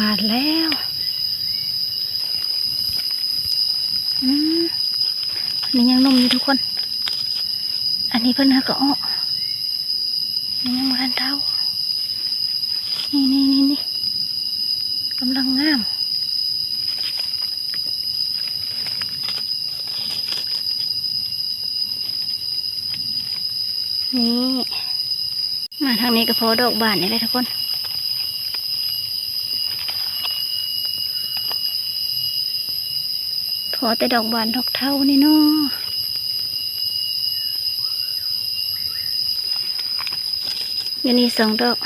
ບາດແລ້ວ. ອືມ ນີ້ຍັງໜຸ່ມຢູ່ທຸກຄົນ. ອັນນີ້ເພິ່ນຫາກໍເອາະ ນີ້ຍັງບໍ່ທັນເຖົ້າ. ນີ້ໆໆໆ ກຳລັງງາມ. ນີ້ ມາທາງນີ້ກໍພໍດອກບານນີ້ແຫຼະທຸກຄົນ. ພໍແຕ່ດອກບານດອກເຖົ້ານີ້ເນາະ. ຢູ່ນີ້ສອງດອກ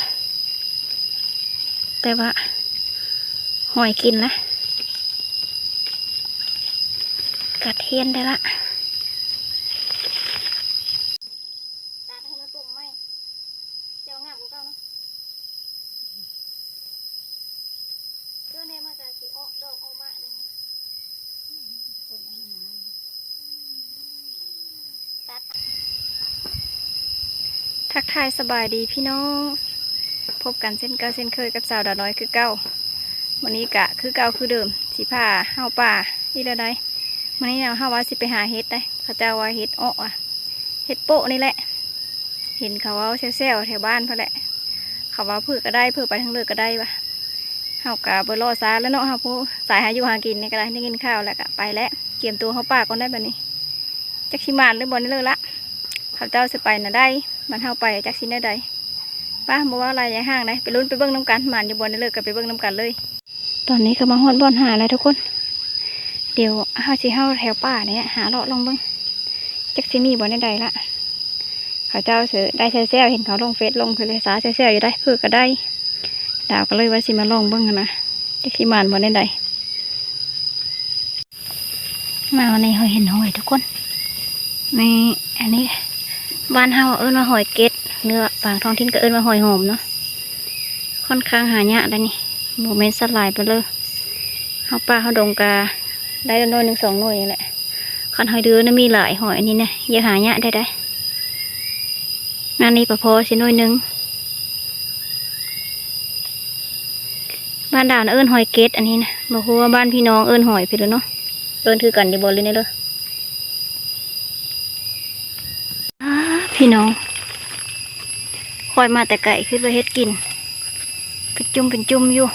ແຕ່ວ່າຫອຍກິນລະ ກັດຮຽນໄດ້ລະ. ຕັດໃຫ້ມັນປົກໃໝ່ ເຈົ້າງາມກວ່າເກົ່າເນາະ. ເດີແນວມັນກະຊິອອກດອກອອກມາເດ້. ທັກທາຍສະບາຍດີພີ່ນ້ອງ ພົບກັນເຊັ່ນເກົ່າເຊັ່ນເຄີຍກັບສາວດາວນ້ອຍຄືເກົ່າ. ມື້ນີ້ກະຄືເກົ່າຄືເດີມ ຊິພາເຮົາປ່າອີກແລ້ວໃດ໋. ມື້ນີ້ນະ ເຮົາວ່າຊິໄປຫາເຫັດໃດ໋ ເຂົາເຈົ້າວ່າເຫັດເອາະວ່າ ເຫັດໂປະນີ້ແຫຼະ. ເຫັນເຂົາເວົ້າແຊວໆແຖວບ້ານພຸ້ນແຫຼະ ເຂົາວ່າເຜື່ອກະໄດ້ ເຜື່ອໄປທາງເລີກກະໄດ້ວ່າ. ເຮົາກະບໍ່ລໍຊ້າແລ້ວເນາະ ເຮົາຜູ້ສາຍຫາຢູ່ຫາກິນນີ້ກະໄດ້ ໄດ້ຍິນຂ່າວແລ້ວກະໄປແລ້ວ. ກຽມຕົວເຮົາປ່າກ່ອນໄດ໋ບາດນີ້ ຈັກຊິໝານຫຼືບໍ່ນີ້ເລີຍລະ. ເຂົາເຈົ້າຊິໄປນະໄດ້ ບາດເຮົາໄປຈັກຊິແນວໃດ໋. ປະ ບໍ່ເວົ້າຫຼາຍຢ່າຫ່າງໃດ໋ ໄປລຸ້ນໄປເບິ່ງນຳກັນ ໝານຢູ່ບໍ່ນີ້ເລີຍກະໄປເບິ່ງນຳກັນເລີຍ. ຕອນນີ້ກໍມາຮອດບ່ອນຫາແລ້ວທຸກຄົນ. ດຽວເຮົາຊິເຮົາແຖວປ່ານີ້ຫາເລາະລອງເບິ່ງ ຈັກຊິມີບໍ່ແນວໃດລະ. ເຂົາເຈົ້າເສີໄດ້ແຊວໆ ເຫັນເຂົາລົງເຟສລົງເຟສເລີຍ ສາແຊວໆຢູ່ໄດ໋ ເຜື່ອກະໄດ້. ດາວກໍເລີຍວ່າຊິມາລອງເບິ່ງຫັ້ນນະ ຈັກຊິໝານບໍ່ແນວໃດ. ມາວັນນີ້ເຮົາເຫັນຫອຍທຸກຄົນ. ນີ້ ອັນນີ້ບ້ານເຮົາເອີ້ນວ່າຫອຍເກັດ ຫຼືວ່າບາງທ້ອງຖິ່ນກໍເອີ້ນວ່າຫອຍຫອມເນາະ. ຄ່ອນຂ້າງຫາຍາກໄດ໋ນີ້ ບໍ່ແມ່ນສັດຫຼາຍໄປເລີຍ. ເຮົາປ່າເຮົາດົງກະໄດ້ໜ້ອຍໜຶ່ງສອງໜ່ວຍນີ້ແຫຼະ. ຄັນຫອຍເດືອນະມີຫຼາຍ ຫອຍອັນນີ້ນະ ຢາກຫາຍາກໄດ້ໃດ໋. ງານນີ້ປະພໍຊິໜ່ວຍໜຶ່ງ. ບ້ານດາວນະເອີ້ນຫອຍເກັດ ອັນນີ້ນະ ບໍ່ຮູ້ວ່າບ້ານພີ່ນ້ອງເອີ້ນຫອຍເພິ່ນເນາະ ເອີ້ນຄືກັນຢູ່ບໍ່ຫຼືແນວເລີ. ອ້າ ພີ່ນ້ອງ ຂ້ອຍມາແຕ່ໄກຄິດວ່າເຫັດກິນ ເປັນຈຸ່ມເປັນຈຸ່ມຢູ່.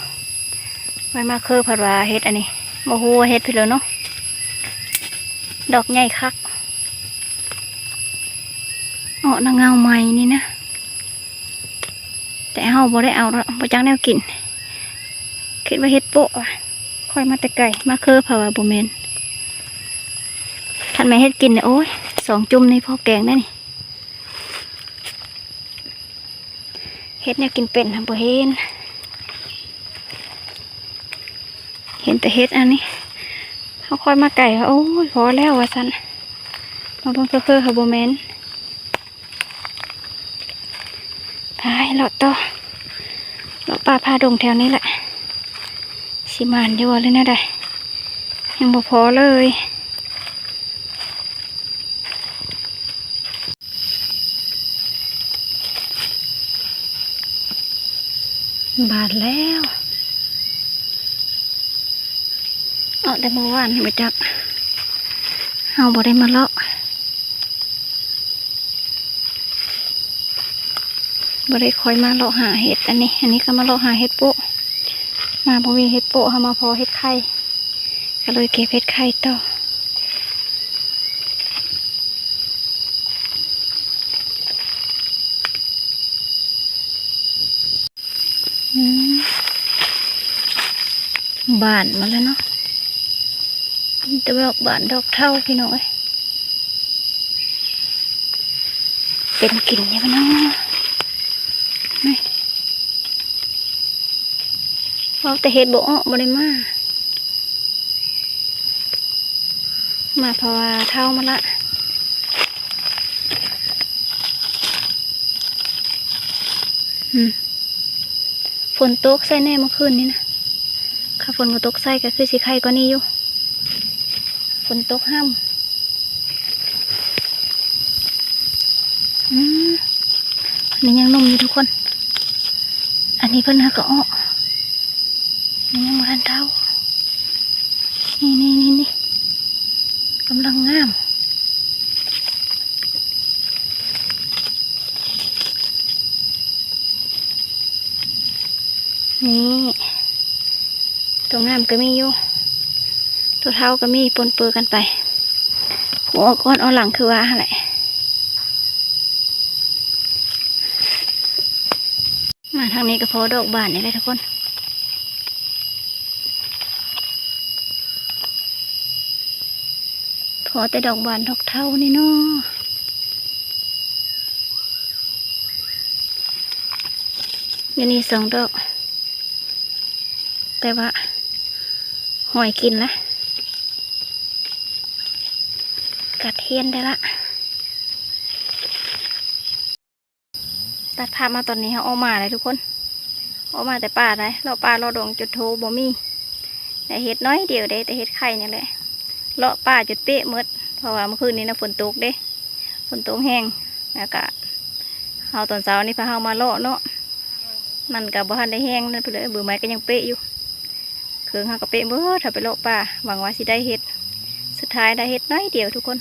ຂ້ອຍມາຄືພັດວ່າເຫັດອັນນີ້ ບໍ່ຮູ້ວ່າເຫັດເພິ່ນເນາະ. ດອກໃຫຍ່ຄັກ ເອາະນະເງົາໃໝ່ນີ້ນະ. ແຕ່ເຮົາບໍ່ໄດ້ເອົາດອກ ບໍ່ຈັກແນວກິນ. ຄິດວ່າເຫັດໂປະວ່າ ຂ້ອຍມາແຕ່ໄກ ມາຄືເຂົາວ່າບໍ່ແມ່ນ. ຄັນແມ່ນເຫັດກິນນະ ໂອ້ຍ ສອງຈຸ່ມນີ້ພໍແກງໄດ້ນີ້. ເຫັດແນວກິນເປັນຫັ້ນບໍ່ເຫັນ ເຫັນແຕ່ເຫັດອັນນີ້. ເຮົາຄ່ອຍມາໄກວ່າ ໂອ້ຍ ພໍແລ້ວວ່າຊັ້ນ ມາເບິ່ງເພີໆ ເຮົາບໍ່ແມ່ນ. ໄປເລາະຕໍ່ ເລາະປ່າຜ່າດົງແຖວນີ້ແຫຼະ ຊິໝານຢູ່ບໍ່ ຫຼືແນວໃດ. ຍັງບໍ່ພໍເລີຍ. ບາດແລ້ວ ເອາະແຕ່ມື້ວານນີ້ບໍ່ຈັກ ເຮົາບໍ່ໄດ້ມາເລາະ ບໍ່ໄດ້ຄ່ອຍມາເລາະຫາເຫັດ. ອັນນີ້ ອັນນີ້ກໍມາເລາະຫາເຫັດໂປະ ມາບໍ່ມີເຫັດໂປະ ເຮົາມາພໍເຫັດໄຂ່ ກໍເລີຍເກັບເຫັດໄຂ່ຕໍ່. ອືມ ບານມາແລ້ວເນາະ ມີແຕ່ດອກບານດອກເຖົ້າ ພີ່ນ້ອງເອີຍ. ເປັນກິນຢູ່ບໍ່ເນາະ ນີ້ ເວົ້າແຕ່ເຫັດບໍ່ເອາະ ບໍ່ໄດ້ມາ ມາເພາະວ່າເຖົ້າມາລະ. ອືມ ຝົນຕົກໃສ່ແດ່ເມື່ອຄືນນີ້ນະ ຄັນຝົນບໍ່ຕົກໃສ່ກໍຄືຊິໄຄກວ່ານີ້ຢູ່ ຝົນຕົກຫ້ຳ. ອືມ ອັນນີ້ຍັງໜຸ່ມຢູ່ທຸກຄົນ ອັນນີ້ເພິ່ນຫາກໍເອາະ ນີ້ຍັງບໍ່ທັນເທົ້າ ນີ້ໆໆໆ ກຳລັງງາມ ນີ້ ຕົວງາມກໍມີຢູ່ ຕົວເທົ້າກໍມີປົນເປີກັນໄປ ຫົວກ່ອນເອົາຫຼັງຄືວ່າຫັ້ນແຫຼະ. ມາທາງນີ້ກໍພໍດອກບານນີ້ແຫຼະທຸກຄົນ ພໍແຕ່ດອກບານດອກເທົ້ານີ້ເນາະ ຢູ່ນີ້ສອງດອກ ແຕ່ວ່າຫອຍກິນລະ ກັດຮຽນໄດ້ລະ. ຕັດພາບມາຕອນນີ້ ເຮົາອອກມາແລ້ວທຸກຄົນ ອອກມາແຕ່ປ່າໄດ໋ ເລາະປ່າເລາະດົງຈົນໂທບໍ່ມີ ໄດ້ເຫັດໜ້ອຍດຽວເດ້ ແຕ່ເຫັດໄຂ່ນີ້ແຫຼະ ເລາະປ່າຈົນເປະໝົດ ເພາະວ່າມື້ຄືນນີ້ນະຝົນຕົກເດ້ ຝົນຕົກແຮງ ແລ້ວກະເຮົາຕອນເຊົ້ານີ້ພາເຮົາມາເລາະເນາະ ມັນກະບໍ່ທັນໄດ້ແຮງນັ້ນພຸ້ນເລີຍ ໃບໄມ້ກໍຍັງເປະຢູ່ ເຄື່ອງເຮົາກໍເປະໝົດ ເຮົາໄປເລາະປ່າ ຫວັງວ່າຊິໄດ້ເຫັດ ສຸດທ້າຍໄດ້ເຫັດໜ້ອຍດຽວທຸກຄົນ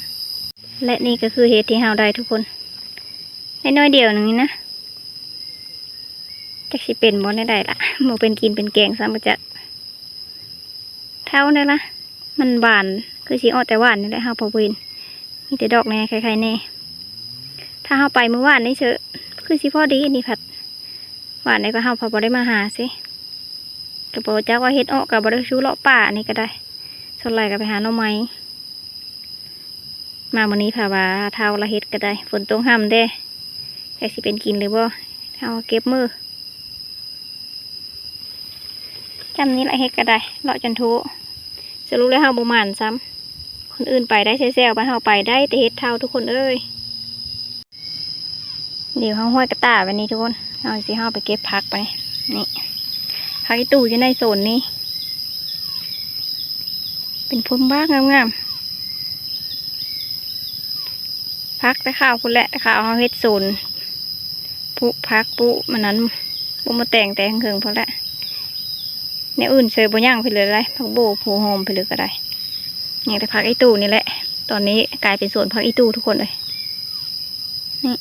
ແລະນີ້ກໍຄືເຫັດທີ່ເຮົາໄດ້ທຸກຄົນ ໄດ້ໜ້ອຍດຽວໜຶ່ງນີ້ນະ ຈັກຊິເປັນບໍ່ແນວໃດລະ ບໍ່ເປັນກິນເປັນແກງຊ້ຳບໍ່ຈັກ ເທົ່າໃດລະ ມັນຫວານ ຄືຊິອອກແຕ່ຫວານນີ້ແຫຼະ ເຮົາພໍເຫັນ ມີແຕ່ດອກແດ່ ໄຂ່ໆແດ່ ຖ້າເຮົາໄປມື້ວານນີ້ເຊີ ຄືຊິພໍດີ ນີ້ພັດຫວານ ແລ້ວກໍເຮົາພັດບໍ່ໄດ້ມາຫາເຊ ກໍບໍ່ຈັກວ່າເຫັດອອກ ກໍບໍ່ໄດ້ສູ່ເລາະປ່າ ອັນນີ້ກໍໄດ້ ສ່ວນຫຼາຍກໍໄປຫາໜໍ່ໄມ້ ມາມື້ນີ້ພາວ່າເທົ່າລະເຫັດກໍໄດ້ ຝົນຕົກຮ່ຳເດ້ ຈັກຊິເປັນກິນຫຼືບໍ່ ເຮົາເກັບມື້ ຈຳນີ້ລະເຮັດກໍໄດ້ ເລາະຈົນທຸ ສະຫຼຸບແລ້ວເຮົາບໍ່ໝານຊ້ຳ ຄົນອື່ນໄປໄດ້ແຊວໆ ບ້ານເຮົາໄປໄດ້ແຕ່ເຮັດເທົ້າ ທຸກຄົນເອີຍ. ດຽວເຮົາຫ້ອຍກະຕ່າໄປນີ້ທຸກຄົນ ເຮົາຊິເຮົາໄປເກັບຜັກໄປນີ້ ນີ້ ຜັກອີ່ຕູ່ຢູ່ໃນໂຊນນີ້ ເປັນພວງບາກງາມໆ ຜັກແຕ່ຄາວພຸ້ນແຫຼະ ແຕ່ຄາວເຮົາເຮັດໂຊນ ປຸກຜັກ ປຸກມັນນັ້ນ ປຸກໝາກແຕງແຕ່ເຫິງໆ ພຸ້ນແຫຼະ ແນວອື່ນເຊີຍບໍ່ຍັງໄປເລີຍໄດ໋ ຜັກໂບ ຫົວຫອມໄປເລີຍກໍໄດ້ ຍັງແຕ່ຜັກອີ່ຕູ່ນີ້ແຫຼະ ຕອນນີ້ກາຍເປັນສວນຜັກອີ່ຕູ່ ທຸກຄົນເອີຍ ນີ້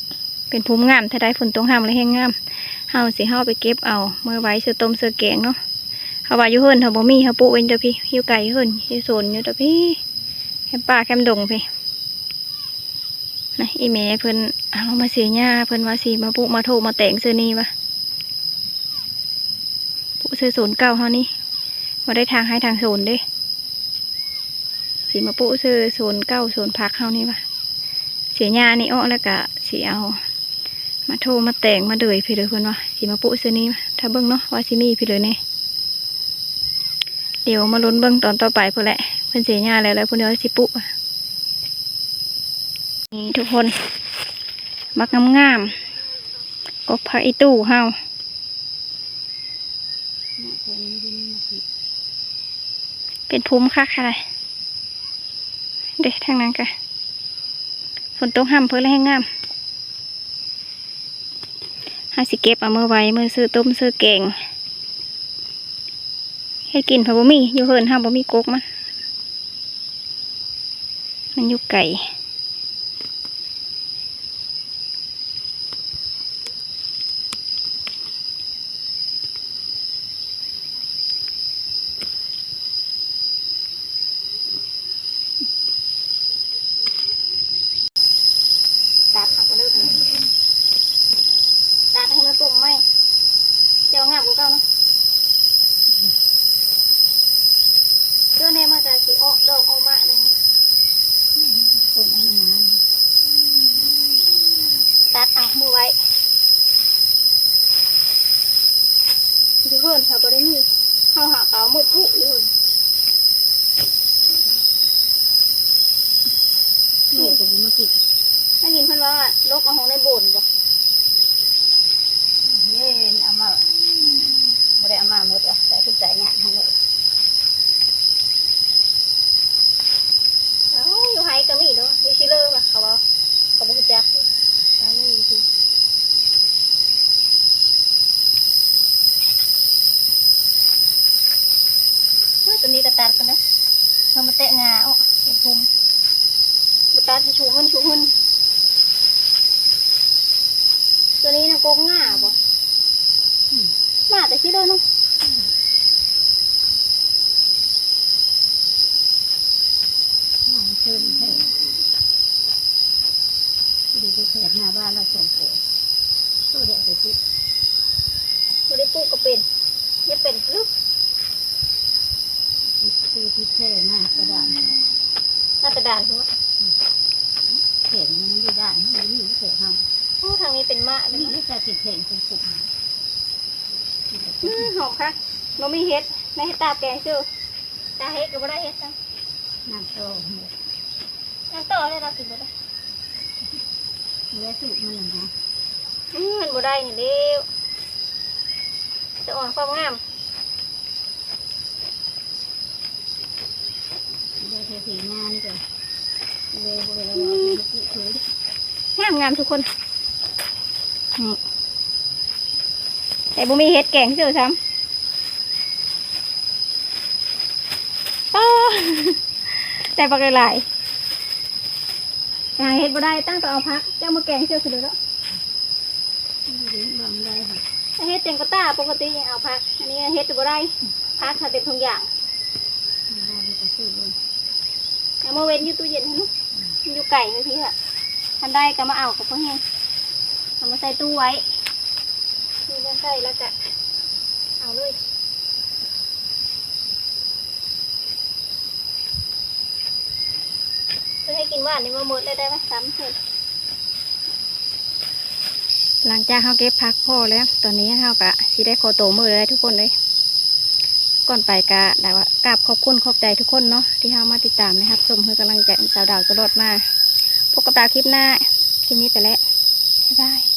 ເປັນພູມງາມແທ້ໃດ ຝົນຕົກຮ່ຳແລ້ວແຮງງາມ ເຮົາຊິເຮົາໄປເກັບເອົາ ເມືອໄວ້ເສືອຕົ້ມເສືອແກງເນາະ ເພາະວ່າຢູ່ເຮືອນເຮົາບໍ່ມີ ເຮົາປູກໄວ້ຢູ່ພີ້ ຢູ່ໄກເຮືອນ ຢູ່ໂຊນຢູ່ພີ້ ແຄມປ່າແຄມດົງພີ້. ນະ ອີ່ແມ່ເພິ່ນເອົາມາເສຍຫຍ້າ ເພິ່ນວ່າຊິມາປູກໝາກໂທໝາກແຕງເສືອນີ້ວ່າ ປູກເສືອໂຊນເກົ່າເຮົານີ້ ບໍ່ໄດ້ຖາງໄຮ່ຖາງໂຊນເດ້ ຊິມາປູກເສືອໂຊນເກົ່າ ໂຊນຜັກເຮົານີ້ວ່າ ເສຍຫຍ້ານີ້ອອກແລ້ວກະຊິເອົາໝາກໂທໝາກແຕງມາເດີຍພີ້ເດີ ເພິ່ນວ່າຊິມາປູກເສືອນີ້ ຖ້າເບິ່ງເນາະ ວ່າຊິມີພີ້ເດີແດ່. ດຽວມາລຸ້ນເບິ່ງຕອນຕໍ່ໄປພຸ້ນແຫຼະ ເພິ່ນເສຍຫຍ້າແລ້ວ ແລ້ວເພິ່ນວ່າຊິປູກ ນີ້ທຸກຄົນ ບັກງາມໆ ກົກຜັກອີ່ຕູ່ເຮົາ ເປັນພູມຄັກຂະໜາດ ເດ້ ທາງນັ້ນກະ ຝົນຕົກຮ່ຳເພິ່ນແລ້ວແຮງງາມ ເຮົາຊິເກັບເອົາເມືອໄວ້ ເມືອເສີຕົ້ມເສີແກງ ເຮັດກິນເພິ່ນບໍ່ມີ ຢູ່ເຮືອນເຮົາບໍ່ມີກົກມັນ ມັນຢູ່ໄກ. ຕັດເອົາກໍເລີກນີ້ ຕັດໃຫ້ມັນປົງໃໝ່ ເຈົ້າງາມກວ່າເກົ່າເນາະ ເຈົ້າແນ່ມັນກະຊິອອກດອກອອກໝາກໄດ້ ປົງໃໝ່ ອືມ ຫອມຄັກ. ບໍ່ມີເຫັດ ໄດ້ເຫັດຕາບແກງຊື່. ຕາເຫັດກໍບໍ່ໄດ້ເຫັດຊະ. ນ້ຳຕໍ່ ນ້ຳຕໍ່ແລ້ວລາວກິນບໍ່ໄດ້. ເຫຼືອສູດມັນນະ. ອືມ ມັນບໍ່ໄດ້ນີ້ແລ້ວ ສະອອນຄວາມງາມ. ໄດ້ແຕ່ເຖງານີ້ກໍ ອືມ ງາມໆ ທຸກຄົນ. ນີ້ ແຕ່ບໍ່ມີເຫັດແກງຄືເກົ່າຊ້ຳ. ໂອ້ ໄດ້ບັກຫຼາຍໆ. ຫາເຫັດບໍ່ໄດ້ ຕັ້ງແຕ່ເອົາຜັກ ເຈົ້າມາແກງເຊື່ອຄືເດີເນາະ. ເຮັດແກງກະຕ່າປົກກະຕິເອົາຜັກ ອັນນີ້ເຮັດບໍ່ໄດ້ ຜັກເຂົາເຕັມທຸງຢ່າງ. ເອົາມາເວັນຢູ່ຕູ້ເຢັນຫັ້ນເນາະ ມັນຢູ່ໄກຢູ່ພີ້. ຄັນໄດ້ກໍມາເອົາກັບພວກແຮງ ເອົາມາໃສ່ຕູ້ໄວ້ ມີເລື່ອງໃຊ້ແລ້ວກະເອົາເລີຍ. ເພິ່ນໃຫ້ກິນຫວານນີ້ມາໝົດແລ້ວ ໄດ້ມາຊ້ຳເພິ່ນ. ຫຼັງຈາກເຮົາເກັບຜັກພໍ້ແລ້ວ ຕອນນີ້ເຮົາກະຊິໄດ້ຂໍໂຕເມືອແລ້ວທຸກຄົນເອີຍ. ກ່ອນໄປກະໄດ້ວ່າກາບຂອບຄຸນຂອບໃຈທຸກຄົນເນາະ ທີ່ເຮົາມາຕິດຕາມ ແລະ ຮັບຊົມ ໃຫ້ກຳລັງໃຈສາວດາວຕະຫຼອດມາ. ພົບກັບດາວຄລິບໜ້າ ຄລິບນີ້ໄປແລ້ວ ບາຍບາຍ.